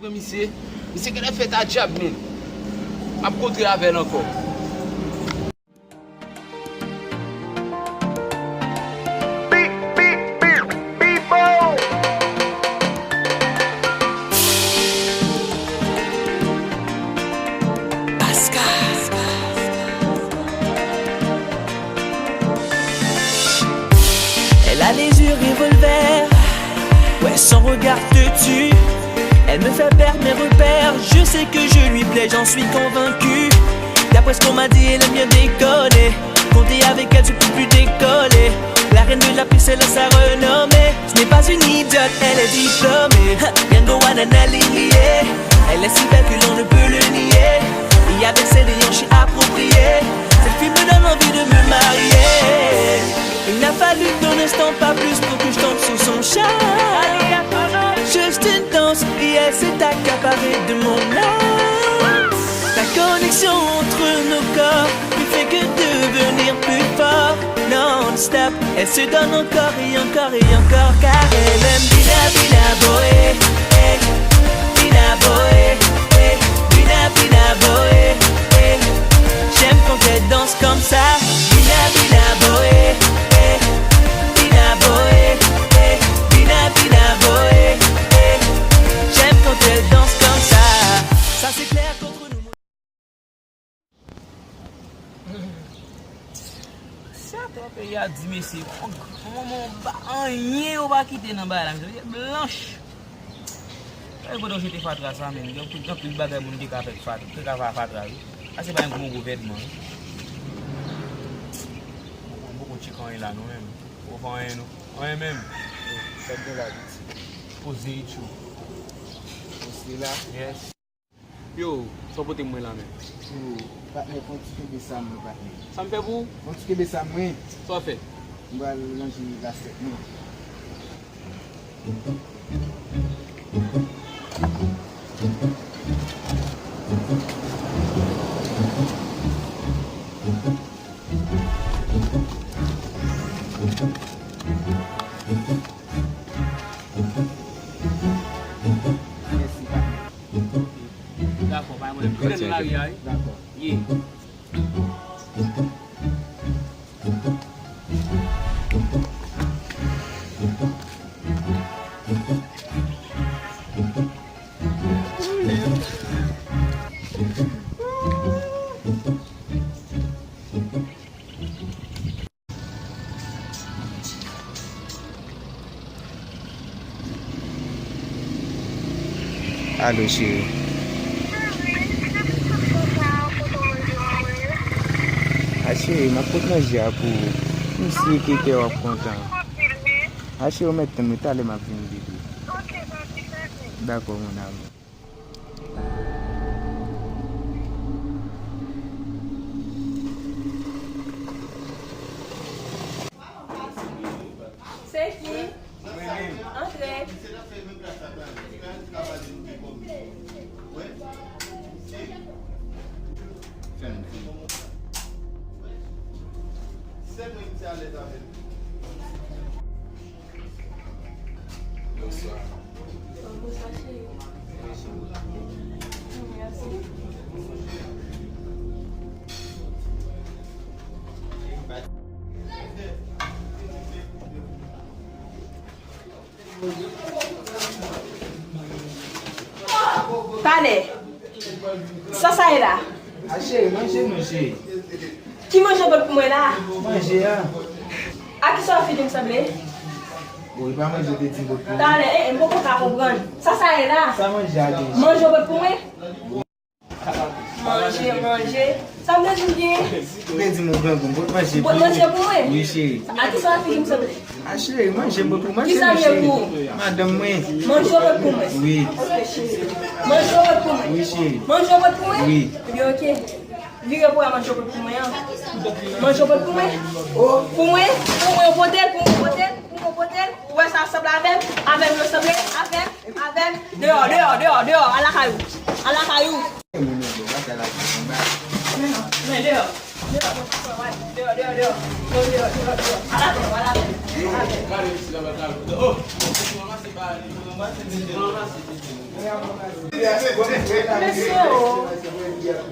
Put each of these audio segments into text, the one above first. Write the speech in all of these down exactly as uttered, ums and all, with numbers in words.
Misye, misye genlè fèt a dyab menm. M ap kontre avè l ankò. Elle a les yeux revolver, ouais, son regard te tue. Elle me fait perdre mes repères, je sais que je lui plais, j'en suis convaincu. D'après ce qu'on m'a dit, elle aime bien déconner. Quand t'es avec elle, tu peux plus décoller. La reine de la piste, elle a sa renommée. Ce n'est pas une idiote, elle est diplômée. Hein, Yango Wanana Lily, yeah. Elle est si belle que l'on ne peut le nier. Et avec ses déhanchés appropriés, cette fille me donne envie de me marier. Il n'a fallu qu'un instant, pas plus, pour que je tombe sous son charme. Juste une danse, et elle s'est accaparée de mon âme. La connexion entre nos corps ne fait que devenir plus fort. Non-stop, elle se donne encore et encore et encore, car elle aime Bina Bina Boé, eh, Bina Boé, eh, Bina Bina Boé, eh. J'aime quand elle danse comme ça. Bina Bina Boé, eh, Bina Boé, eh, Bina Bina Boé, eh. J'aime quand elle danse comme ça. Ça c'est clair qu'entre nous. Sa twò peyi a di mesye, yon moman anyen yo pa kite nan bagay la, mesye, blanch. Gade kote yo jete fatra sa menm, gen anpil, anpil bagay moun te ka fè ak fatra, te ka fè ak fatra wi. Sa se pa yon gwo gouvènman wi. Mwen poko tcheke anyen la non menm. Poko fè anyen non. Anyen menm. Sa k gen la piti? Poze itjou. Poze la. Yes. Yo, sa w pote mwen la menm? Yo, patnè, fè yon ti kenbe sa mwen, patnè. Sa m fè pou ou? Fè yon ti kenbe sa mwen. Sa w fè? M pral ranje lasyèt mwen. Mèsi, patnè. Dakò, pa gen pwoblèm. Tounen nan lari a, wi. Dakò. Ye. Alo, cheri. A, cheri, m ap pot manje a pou ou. M si ke kè w ap kontan. A, cheri, ou mèt tann mwen, talè m ap vin, bebe. Dakò, mon amour. Se ki? Antre. Bonswa. Bonswa, cheri. Mèsi. Talè. Sa sa ye la? A, cheri, manje non, cheri. Ki manje w pot pou mwen la? Manje a. A kisa w figi m sanble? Bon, e pa manje w te di m pot pou mwen. Talè, e, e, m poko ka konprann. Sa sa ye la? Sa manje a gen. Manje w pot pou mwen? Manje, manje. Sa m te di w gen? Ou te di m ou grangou, m pot manje pou ou. Ou pot manje pou mwen? Wi, cheri. A kisa w figi m sanble? A, cheri, manje m pou manje, cheri. Kisa m ye pou ou? Madanm mwen. Manje w pot pou mwen? Wi. Ok, cheri. Manje w pot pou mwen? Wi, cheri. Manje w pot pou mwen? Wi. Ebyen, ok. Vire pou wè manje w pot pou mwen an. Manje w pot pou mwen? O. Pou mwen? Pou mwen, ou pote l, pou mwen, ou pote l, pou mwen, ou pote l. Ou wè sa sanble avè m? Avè m, yo sanble avè m, avè m. Deyò, deyò, deyò, deyò. Al lakay ou. Al lakay ou. Men, men, deyò. Mesye o,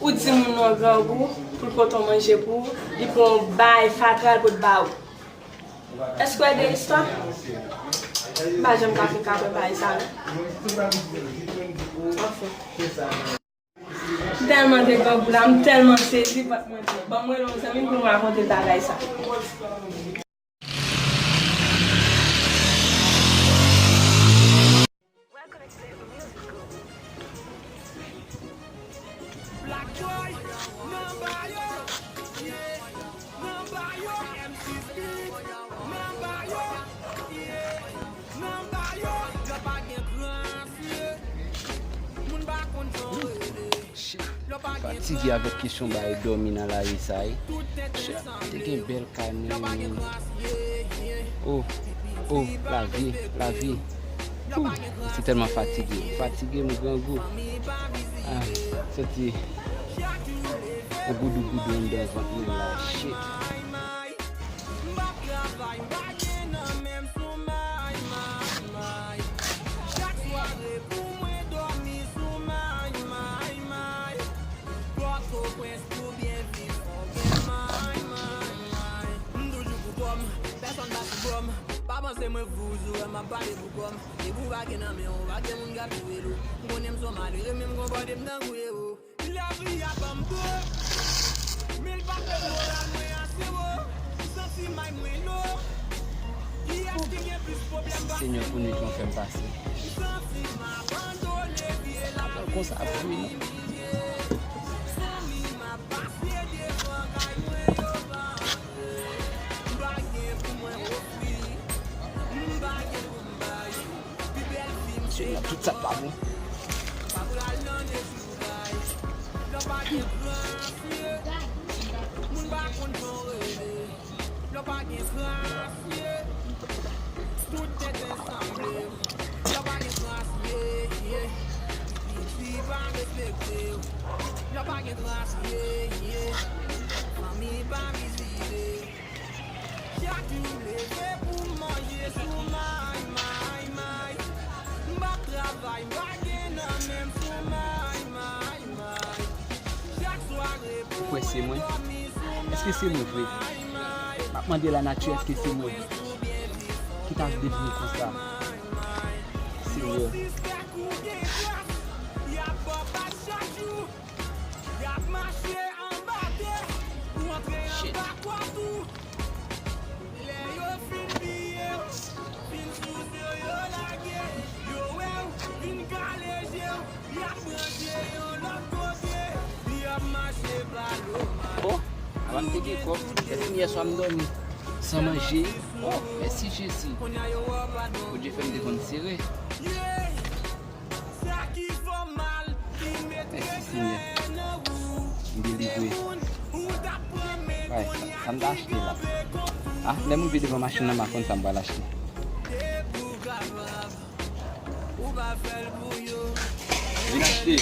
ou di moun nan grangou pou l pote yon manje pou ou, li pran yon bay fatra l pote ba ou. Èske w ede istwa? M pa janm ka fè ka fè bagay sa non. Anfen. M tèlman te grangou la, m tèlman sezi vant mwen di ban mwen yon zanmi m pou m rakonte bagay sa. Shit. Fatige avèk kesyon bay dòmi nan lari sa, wi. Shit, te gen bèl kay mwen, men. Oh, oh, lavi, lavi. Woo, se tèlman fatige. Fatige, m grangou. Ah, santi yon goudougoudou anndan vant mwen la. Shit. M p ap travay, m pa gen nan menm sou may, may, may. Chak sware pou mwen dòmi sou may, may, may. Pòtoprens pou byen viv, fò w gen may, may, may. M toujou pou kò m, pèsonn pa sou bò m. Pa panse mwen fou, si w wè m ap pale pou kò m. Depi w pa gen nan men w, pa gen moun k ap jere l ou. M konnen m se yon malere, men m konpòte m tankou ewo. Lavi a ban m do, men l pa fè moral mwen ase wo. M santi may mwen lo. Kiyès ki gen plis pwoblèm pase mwen? Senyè, pou nwit lan fè m pase. M santi m abandone, vye lavi fè m imilye. Zanmi m ap pase devan kay mwen, yo pa antre. M pa gen pou mwen ofri, m pa gen pou m bay. Pi bèl fi m se nan tout sa k pa bon. Pa pral nan Lè w pa gen kras, ye. Moun pa konn jan w rele. Lè w pa gen kras, ye. Tout tèt ansanm ble w. Lè w pa gen kras, ye, ye. Piti pa respekte w. Lè w pa gen kras, ye, ye. Fanmi pa vizite w. Chak jou m leve pou m manje sou may, may, may. M p ap travay, m pa gen nan menm sou may, may, may. Chak sware pou mwen dòmi sou may, may, may. Ou kwè se mwen? Èske se mwen vre? M ap mande lanati, èske se mwen ki ta devni konsa? Senyè. Yo sispèk ou gen kras, y ap ba w bat chak jou. Y ap mache anba tè, ou antre anba kwa tou. Lè yo fin piye w, fin souse w, yo lage, yo wè w, vin kale je w, y ap branche yon lòt kote, y ap mache pa lo mare. Oh, avan m te gen kòb, lè fini yè swa m dòmi san manje. Oh, mèsi Jezi. Bondye fè m te konn sere. Mèsi, Senyè. M delivre. Ay, sa, sa m ta achte la? Ah, lè m rive devan machin nan, m a konn sa m pral achte. Vin achte.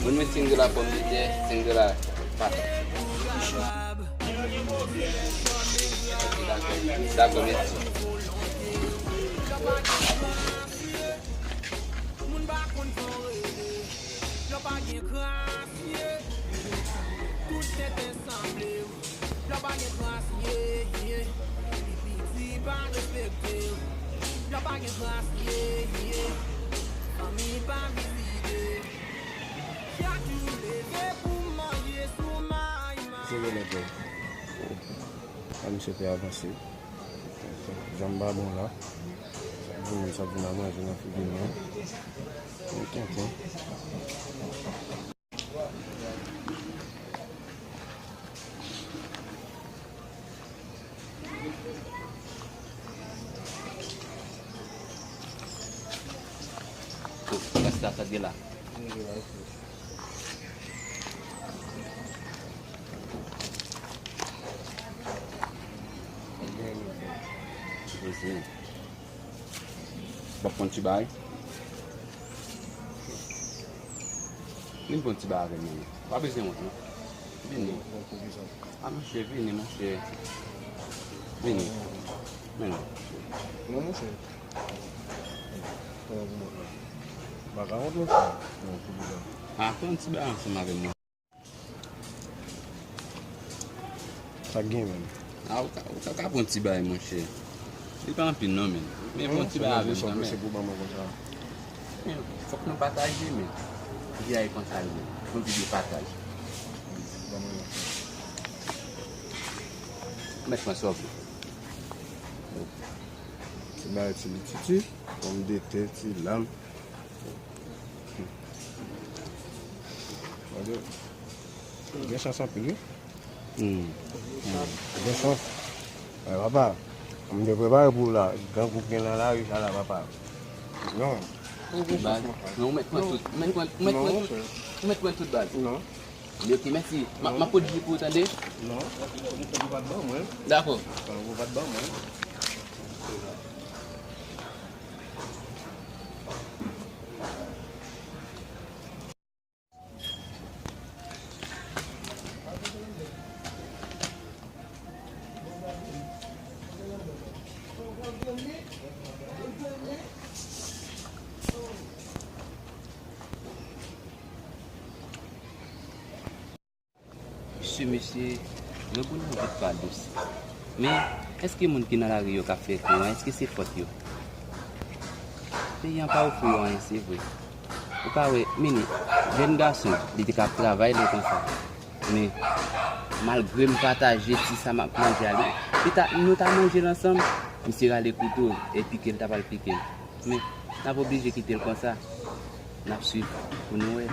Bon, mwen, senk dola pòmdetè, senk dola patat. Ok, dakò. Dakò, mèsi. Moun pa konn jan w rele. Lè w pa gen kras, ye. Tout tenten sanble w. Lè w pa gen kras, ye, ye. Pi piti pa respekte w. Lè w pa gen kras, ye, ye. Fanmi pa vizite w. Chak jou leve pou manje sou may, may. Se rele bèl. Sa misye fè avanse. Janm pa bon la. Sa pou moun sa vin a manje nan figi nou. Mwen tenten. Kòb sa, sa gen la. Ti koze. W ap pran ti bagay? Vin pran ti bagay avè m, manmi. Pa bezwen wont, non. Vini. A, monchè, vini, monchè. Vini. Men non, monchè. Non, monchè. Kòman pou mwen la? Baka wont, monchè. Non, pou mwen. A, fè yon ti bagay ansanm avè mwen. Sa k gen menm? A, ou ka, ou ka, ka pran ti bagay, monchè. Li pa anpil non, men. Men pran ti bagay avè m kanmenm. Men fòk nou pataje, men. Vi a e konsa l ye. Fòk nou vide pataj. Mèt pran sa w vle. Ti bagay, ti lititi, pòmdetè, ti lam. Gen chans anpil, wi. Hmm. Gen chans. Ay, papa, m te prepare pou w la. Grangou k gen nan lari sa la, papa. Non. Baz, non, ou mèt pran tout. Ou mèt pran, ou mèt pran, ou mèt pran tout, baz. Non. Ok, mèsi. M a, m a pot ji pou ou, tande? Non, ou pa t ban mwen. Dakò. Ou pa t ban mwen. Mesye, mesye, Grangou nan vit pa dous. Men, èske moun ki nan lari yo k ap fè kou an, èske se fòt yo? Peyi an pa ofri yo anyen, se vre. Ou ka wè, Mini, jèn gason, li te ka ap travay lè konsa. Men, malgre m pataje ti sa m ap manje a li, li ta, nou ta manje l ansanm, misye rale kouto, e pike l ta pral pike l. Men, n ap oblije kite l konsa. N ap swiv pou nou wè.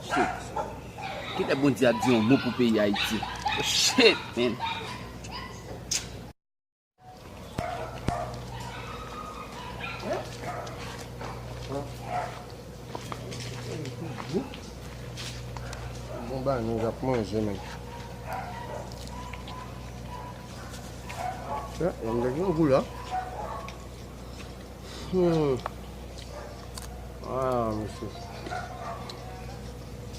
Shit. Kilè Bondye ap di yon mo pou peyi Ayiti? Shit, man. Bon bagay, nou ap manje, men. Tè, yon nèg nan gou la. Hmm. Ah, mesye.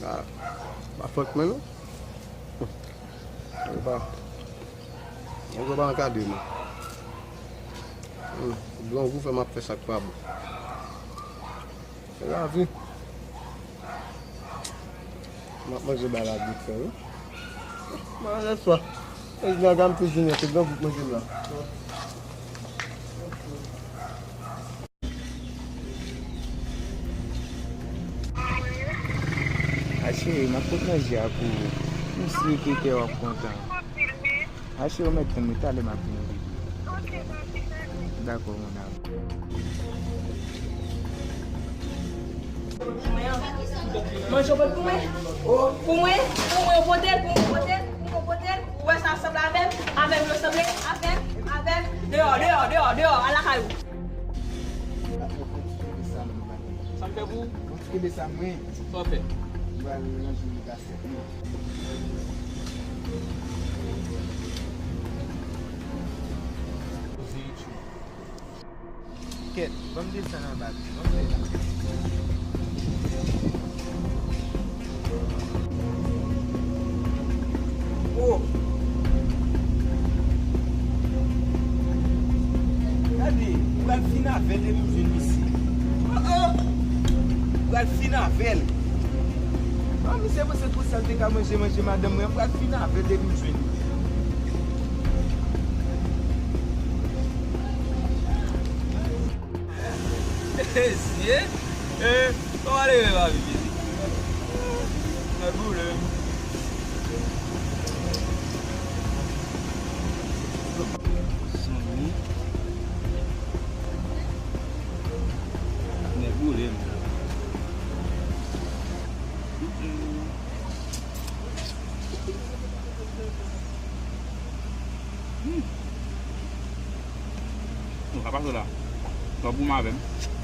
Ah, pa fòt mwen, non. E pa, mwen pa ankadre, non. Hmm. Grangou fè m ap fè sa k pa bon. Se lavi. M ap manje bay la vit fè, wi. Malè swa. E nèg a m kizine, se gran bout manje m la. A cheri, m ap pot manje a pou ou. M si ke kè w ap kontan. A cheri, ou mèt tann mwen, talè m ap vini, bebe. Dakò, mon amour. Manje w pot pou mwen? Pou mwen? Pou mwen, w pote l, pou mwen, w pote l, pou mwen, w pote l. Ou wè sa sanble avè m? Avè m yo sanble? Avè m? Avè m? Deyò, deyò, deyò, deyò, al lakay ou. Sa m fè pou ou? Sa w fè? Kèt, ban m desann anba tou, ban m fè la. Oh! Gade, m pral fin avè l depi m jwenn misye. Oh, oh! M pral fin avè l. Ah, misye panse konsa l te ka manje, manje madanm mwen. M pral fin avè l depi m jwenn li. Mesye, eh, kòman leve papi Fizi? Nèg boule. Sanmi. Nèg boule, m. Hmm. Nou ka pase la. Sa pou m avè m.